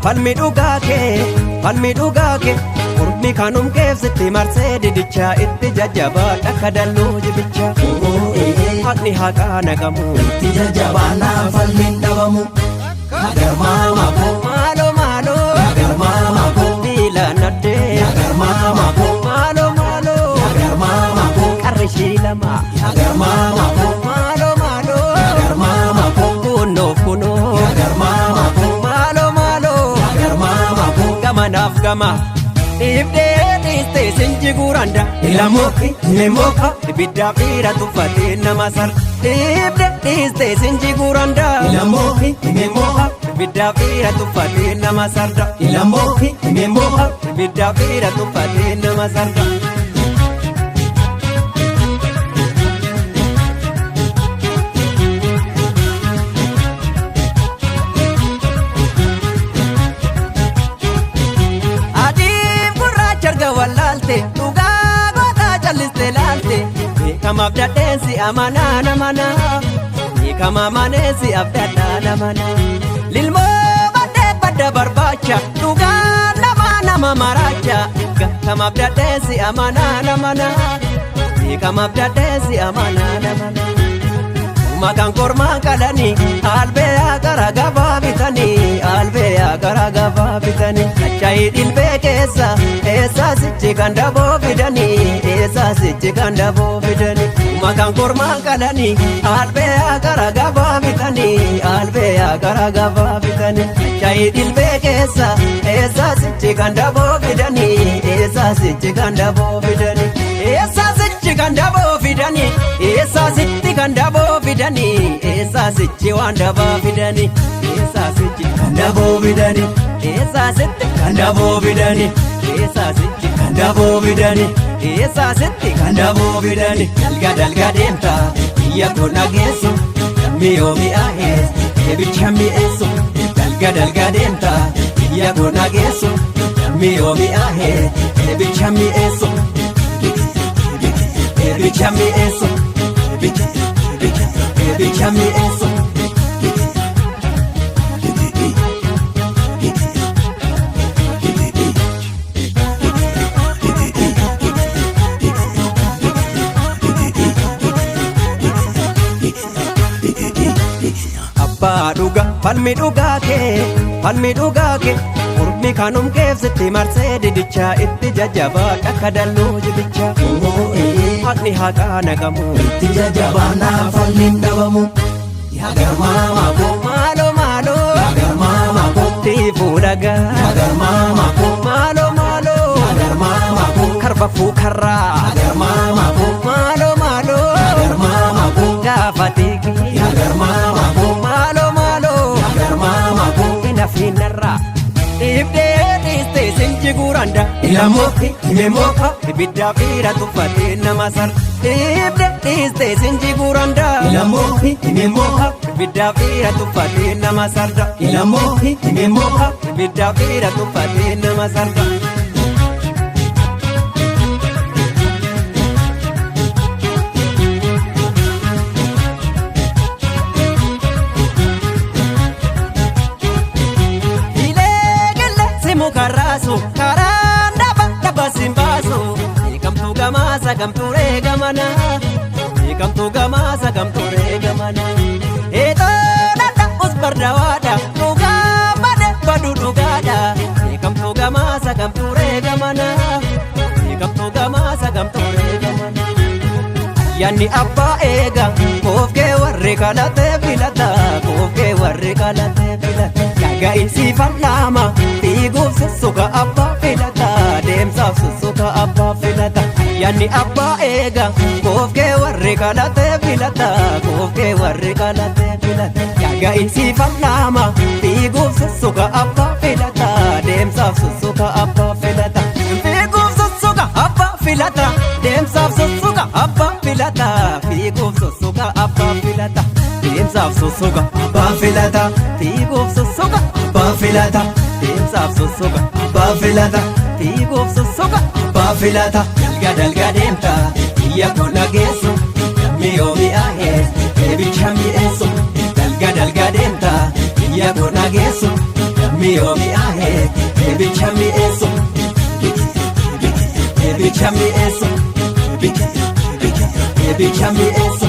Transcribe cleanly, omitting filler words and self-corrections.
Falmi dhugaa kee, falmi dhugaa kee, mormi kanum keessitti marsee didichaa itti jajjabaa dhakka dalluu jibicha. Haqni haqaa naqamu. Itti jajjabaannaa falmiin dhabamu. Yagarmaama koo. Maaloo maaloo. Yagarmaama koo. Miila naddee. Yagarmaama koo. Maaloo maaloo. Yagarmaama koo. Qarshii lama. Yagarmaama koo. Maaloo maaloo. Yagarmaama koo. Kunoof kunoo. Yagarmaama koo. Maaloo maaloo. Yagarmaama koo. Gamanaaf gama. Dhiibdee dhiistee sinji guuranda. Ilamoo himemoo Ibiddaa fiira tuffatee nama sar. Dhiibdee dhiistee sinji guuranda. Ilamoo himemoo Ibiddaa fiira tuffatee nama sarda. Ilamoo himemoo Ibiddaa fiira tuffatee nama sarda. Adiif gurraacha arga wallaalte dhugaa gootaa calliste laalte beekamaaf dadheensi amanaa namanaa beekama maneensi abdadhaa namanaa lilmoo baddee badda barbaacha dhugaa nama nama maraacha beekamaaf dadheensi amanaa namanaa beekamaaf dadheensi amanaa namanaa. Makan kormaan qalanii albeeyaa gara gabaa bitanii albeeyaa gara gabaa bitanii achaayi dhilbee keessa eessa sichi kan daboo fidanii eessa sichi kan daboo fidanii makan kormaan qalanii albeeyaa gara gabaa bitanii albeeyaa gara gabaa bitanii achaayi dhilbee keessa eessa sichi kan daboo fidanii eessa sichi kan daboo fidanii eessa sichi kan daboo fidanii eessa sitti kan daboo fidanii eessa sichi waan dabaa fidanii eessa sichi kan daboo fidanii eessa sitti kan daboo fidanii eessa sichi kan daboo fidanii eessa sitti kan daboo fidanii dalga dalga deemta biyya kun dhageessu mi'oo mi'aahees eebicha mi'eessu dalga dalga deemta biyya kun dhageessu mi'oo mi'aahees eebicha mi'eessu eebicha mi'eessu eebicha mi'eessu. Abbaa dhugaa falmi dhugaa kee falmi dhugaa kee mormi kanum keessitti marsee didichaa itti jajjabaa dhakka dalluu jibicha haqni haqaa naqamu. Itti jajjabaannaa falmiin dhabamu. Yagarmaama koo. Maaloo maaloo Yagarmaama koo. tiifuu dhagaa Yagarmaama koo. maaloo maaloo Yagarmaama koo. karba fuukarraa Yagarmaama koo. maaloo maaloo Yagarmaama koo. gaafa tiikii Yagarmaama koo. maaloo maaloo Yagarmaama koo. inafiinarraa dhiibdee dhiistee sinji guuranda. Ilamoo himemoo Ibiddaa fiira tuffatee nama sar. Dhiibdee dhiistee sinji guuranda. Ilamoo himemoo Ibiddaa fiira tuffatee nama sarda. Ilamoo himemoo Ibiddaa fiira tuffatee nama sarda. Filee qilleensi muka raasu karaan dhaba dhaba siin baasu beekamtuu gamaa sagamtuu reegamana beekamtuu gamaa sagamtuu reegamana eetoo dhadha usbardawaadha dhugaa bade badu dhugaadha beekamtuu gamaa sagamtuu reegamana beekamtuu gamaa sagamtuu reegamana. Yanni abbaa eega koofkee warri kalatee filata koofkee warri kalatee filata dhaga'iinsi fal'aama fiiguuf sussuka abbaa filata deemsaaf sussuka abbaa filata yanni abbaa eega koofkee warri kalatee filata koofkee warri kalatee filata dhaga'iinsi fal'aama fiiguuf sussuka abbaa filata deemsaaf sussuka abbaa filata fiiguuf sussuka abbaa filata deemsaaf sussuka abbaa filata fiiguuf sussuka abbaa filata deemsaaf sussuka abbaa filata fiiguuf sussuka abbaa filata deemsaaf sussuka abbaa filata fiiguuf sussuka abbaa filata dalga dalga deemta biyya kun dhageessu mi'oo mi'aahees eebicha mi'eessu dalga dalga deemta biyya kun dhageessu Miyoo mi'aahee eebicha mi'eessu eebicha mi'eessu eebicha mi'eessu.